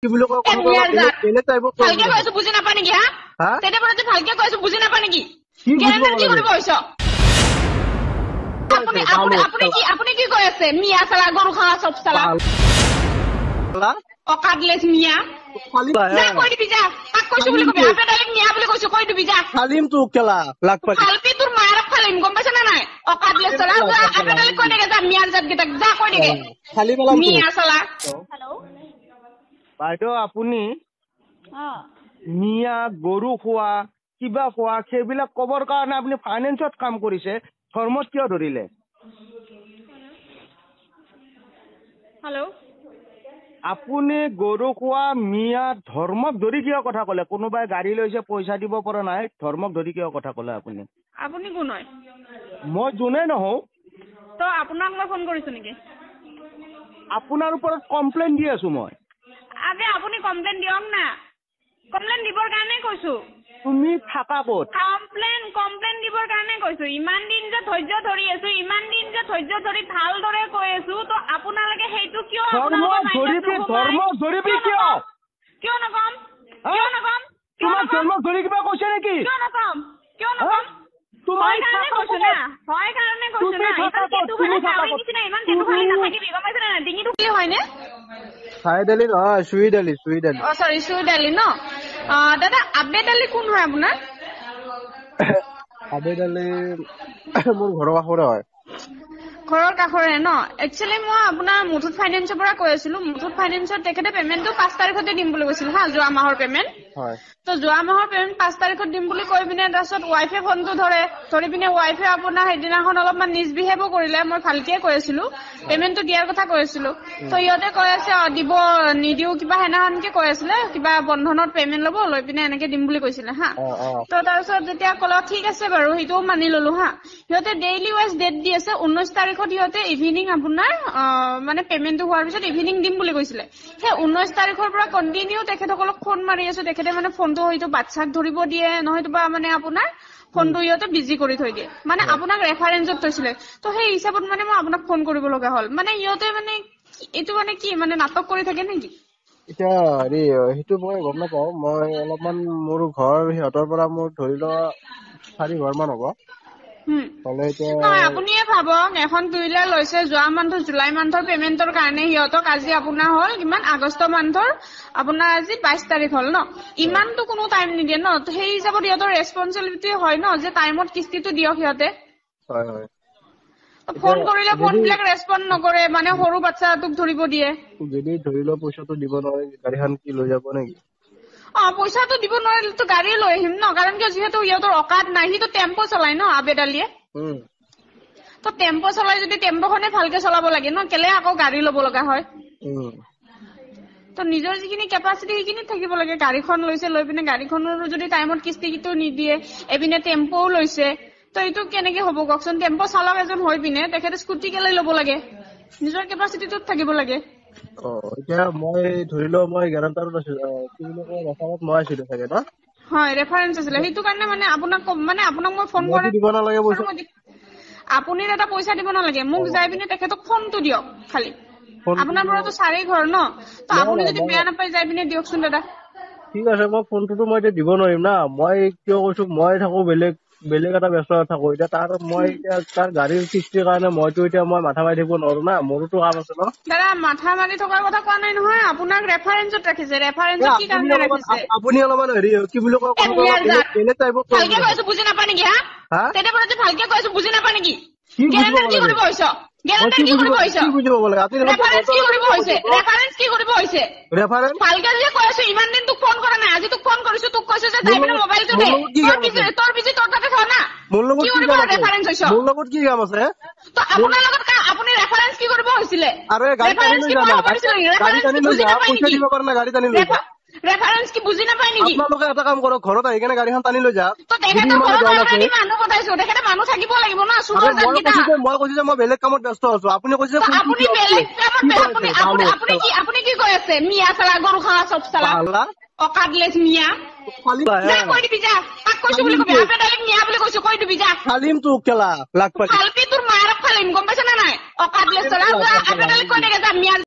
কি বুলি কয়, বেলেগ টাইপত ভালকে কৈছো, বুজি নাপা নেকি? হা, তেনে পৰা ভালকে কৈছো, বুজি নাপা নেকি? কি কৰিব হৈছ আপুনি? আপুনি কি, আপুনি কি কৈ আছে? মিয়া চালা, গৰু খাৱা চব চালা, অকাদলেছ মিয়া। যা কৈ দিবি, যা কাক কৈছো বুলি কবি। আবে ডাইৰেক্ট মিয়া বুলি কৈছো, কৈ দিবি যা। ফালিম তোক কেলা লাগ পালি ফালপি, তোৰ মাৰক ফালিম, গম পাইছ নে নাই? অকাদলেছ চালা, যা আবে ডাইৰেক্ট কৈ দেগে, যা মিয়াৰ জাত কেইটাক যা কৈ দেগে, ফালি পেলাম মিয়া চালা। বাইদেউ, আপুনি মিয়া গৰু খোৱা কিবা খোৱা সেইবিলাক কবৰ কাৰণে আপুনি ফাইনেন্সত কাম কৰিছে, ধৰ্মত কিয় ধৰিলে? হেল্ল', আপুনি গৰু খোৱা মিয়া ধৰ্মক ধৰি কিয় কথা ক'লে? কোনোবাই গাড়ী লৈছে, পইচা দিব পৰা নাই, ধৰ্মক ধৰি কিয় কথা ক'লে আপুনি? আপুনি কোন হয়? মই যোনে নহওঁ। তো আপোনাক মই ফোন কৰিছো নেকি? আপোনাৰ ওপৰত কমপ্লেইন দি আছো মই। আবে আপুনি কমপ্লেইন দিয়ক না, কমপ্লেইন দিবৰ কাৰণে কৈছো। তুমি থাকা ক'ত? কমপ্লেইন দিবৰ কাৰণে কৈছো। ইমান দিন যে ধৈৰ্য ধৰি আছো, ইমান দিন যে ধৈৰ্য ধৰি ভালদৰে কৈ আছো, তো আপোনালোকে সেইটো কিয়? ধৰ্ম ধৰিবি কিয়? কিয় নকম? কিয় নকম? তোমাক ধৰ্ম ধৰি কিবা কৈছে নেকি? কিয় নকম? কিয় নকম? তোমাৰ কাৰণে কৈছো না, হয় কাৰণে কৈছো না। ইমান কেটু ফালি নাথাকিবি, গম পাইছ না? ডিঙিটো কি হয়নে? চাইদালি নহয়, চুইদালি, চুইদালি। অ চৰি, চুইদালি ন। দাদা, আবেদ আলি কোন হয় আপোনাৰ? আবেদ আলি মোৰ ঘৰৰ কাষৰে হয়। ঘৰৰ কাষৰে ন? একচুৱেলি মই আপোনাৰ মুথুত ফাইনেন্সৰ পৰা কৈ আছিলো। মুথুত ফাইনেন্সত তেখেতে পেমেণ্টটো 5 তাৰিখতে দিম বুলি কৈছিল, হা, যোৱা মাহৰ পেমেণ্ট। তো যোৱা মাহৰ পেমেণ্ট 5 তাৰিখত দিম বুলি কৈ পিনে তাৰপিছত ৱাইফে ফোনটো ধৰে, ধৰি পিনে ৱাইফে আপোনাৰ সেইদিনাখন অলপমান মিছবিহেভো কৰিলে। মই ভালকে কৈ আছিলো, পেমেণ্টটো দিয়াৰ কথা কৈ আছিলো। তো ইহঁতে কৈ আছে দিব নিদিও কিবা, সেইদিনাখনকে কৈ আছিলে কিবা বন্ধনত পেমেণ্ট ল'ব, লৈ পিনে এনেকে দিম বুলি কৈছিলে, হা। তো তাৰপিছত যেতিয়া ক'লে ঠিক আছে বাৰু, সেইটোও মানি ললো, হা। সিহঁতে ডেইলি ৱাইজ ডেট দি আছে, 19 তাৰিখত সিহঁতে ইভিনিং আপোনাৰ মানে পেমেণ্টটো হোৱাৰ পিছত ইভিনিং দিম বুলি কৈছিলে। সেই 19 তাৰিখৰ পৰা কণ্টিনিউ তেখেতসকলক ফোন মাৰি আছো, তেখেতে মানে ফোনটো হয়তো বাচ্ছাক ধৰিব দিয়ে, নহয়তো বা মানে আপোনাৰ ফোনটো ইহঁতে বিজি কৰি থৈ দিয়ে, মানে আপোনাক ৰেফাৰেঞ্চত থৈছিলে। তো সেই হিচাপত মানে মই আপোনাক ফোন কৰিব লগা হ'ল। মানে ইহঁতে মানে এইটো মানে কি মানে নাটক কৰি থাকে নেকি? এতিয়া হেৰি সেইটো মই গম নাপাওঁ। মই অলপমান মোৰ ঘৰ সিহঁতৰ পৰা মোৰ ধৰি লোৱা 4 ঘৰ মান হ'ব। নহয়, আপুনিয়ে ভাবক, এখন টু হুইলাৰ লৈছে যোৱা মান্থৰ জুলাই মান্থৰ পেমেণ্টৰ কাৰণে সিহঁতক আজি আপোনাৰ হ'ল কিমান, আগষ্ট মান্থৰ আপোনাৰ আজি 22 তাৰিখ হ'ল ন। ইমানতো কোনো টাইম নিদিয়ে ন। সেই হিচাপত সিহঁতৰ ৰেচপনচিবিলিটি হয় ন যে টাইমত কিস্তিটো দিয়ক সিহঁতে। ফোন কৰিলে ফোন বিলাক ৰেচপন্ড নকৰে, মানে সৰু বাচ্ছাটোক ধৰিব দিয়ে। যদি ধৰি লোৱা পইচাটো দিব নোৱাৰে, গাড়ীখন কি লৈ যাব নেকি? অ, পইচাটো দিব নোৱাৰিলেতো গাড়ী লৈ আহিম ন, কাৰণ কিয় যিহেতু সিহঁতৰ অকাত নাই, সিটো টেম্পো চলাই ন আবেদ আলিয়ে। তো টেম্পো চলাই যদি টেম্পোখনে ভালকে চলাব লাগে ন, কেলে আকৌ গাড়ী ল'ব লগা হয়? তো নিজৰ যিখিনি কেপাচিটি সেইখিনি থাকিব লাগে। গাড়ীখন লৈছে, লৈ পিনে গাড়ীখনৰো যদি টাইমত কিস্তিটো নিদিয়ে, এইপিনে টেম্পোও লৈছে, তো এইটো কেনেকে হ'ব কওকচোন? টেম্পো চালক এজন হৈ পিনে তেখেতে স্কুটি কেলে ল'ব লাগে? নিজৰ কেপাচিটিটোত থাকিব লাগে। অ, এতিয়া মই ধৰি লও মই গেৰাণ্টাৰত আছিলো, কি বুলি কয়, ৰেফাৰত মই আছিলো চাগে ন? হয়, ৰেফাৰেঞ্চ আছিলে। সেইটো কাৰণে মানে আপোনাক মানে আপোনাক মই ফোন কৰি দিব নালাগে পইচা। আপুনি দাদা পইচা দিব নালাগে, মোক যাই পিনে তেখেতক ফোনটো দিয়ক খালি। আপোনাৰ পৰাতো 4 ঘৰ ন, তো আপুনি যদি বেয়া নাপায় যাই পিনে দিয়কচোন দাদা। ঠিক আছে, মই ফোনটোতো মই এতিয়া দিব নোৱাৰিম না। মই কিয় কৈছো, মই থাকো বেলেগ বেলেগ এটা ব্যস্ত থাকো। এতিয়া তাৰ মই এতিয়া তাৰ গাড়ীৰ কিস্তিৰ কাৰণে মইতো এতিয়া মই মাথা মাৰি থাকিব নোৱাৰো না, মোৰোতো কাম আছে ন। দাদা, মাথা মাৰি থকাৰ কথা কোৱা নাই নহয়, আপোনাক ৰেফাৰেঞ্চত ৰাখিছে। ৰেফাৰেঞ্চত কি কাৰণে ৰাখিছে? আপুনি অলপমান হেৰি কি বুলি কয়, বেলেগ টাইপত ভালকে কৈছো, বুজি নাপা নেকি? হা, তেনে পৰা ভালকে কৈছো, বুজি নাপা নেকি? গেৰাণ্টাৰ কি কৰিব হৈছ? গেৰাণ্টাৰ কি কৰিব হৈছ? কি বুজি পাব লাগে? আপুনি ৰেফাৰেঞ্চ কি কৰিব হৈছে? ৰেফাৰেঞ্চ কি কৰিব হৈছে? ৰেফাৰেঞ্চ ভালকে যে কৈ আছো, ইমান দিন তোক ফোন কৰা নাই, আজি তোক ফোন কৰিছো, তোক কৈছো যে যাই পিনে মোবাইলটো দে, তোৰ বিজি তোৰ তাতে থ না। মোৰ লগত কি কৰিব ৰেফাৰেঞ্চ হৈছ? মোৰ লগত কি কাম আছে? তো আপোনাৰ লগত আপুনি ৰেফাৰেঞ্চ কি কৰিব হৈছিলে? আৰে গাড়ী টানি লৈ যা, গাড়ী টানি লৈ যা, পইচা দিব পৰা নাই, গাড়ী টানি লৈ যা। ৰেফাৰেঞ্চ কি বুজি নাপায় নেকি? আপোনালোকে এটা কাম কৰক, ঘৰত আহি কেনে গাড়ীখন টানি লৈ যাওক। তো তেখেতৰ ঘৰত অলৰেডি মানুহ পঠাইছো, তেখেতে মানুহ থাকিব লাগিব ন। চোৰৰ জাতকেইটা। মই কৈছো যে মই বেলেগ কামত ব্যস্ত আছো, আপুনি কৈছে আপুনি বেলেগ কামত। আপুনি আপুনি কি, আপুনি কি কৈ আছে? মিয়া চালা, গৰু খাৱা চব চালা, অকাদলেছ মিয়া। যা কৈ দিবি, যা কাক কৈছো বুলি কবি। আবে ডাইৰেক্ট মিয়া বুলি কৈছো, কৈ দিবি যা। ফালিম তোক কেলা লাগ পালি ফালপি, তোৰ মাৰক ফালিম, গম পাইছ নে নাই? অকাদলেছ চালা, যা আবে ডাইৰেক্ট কৈ দেগে যা মিয়া।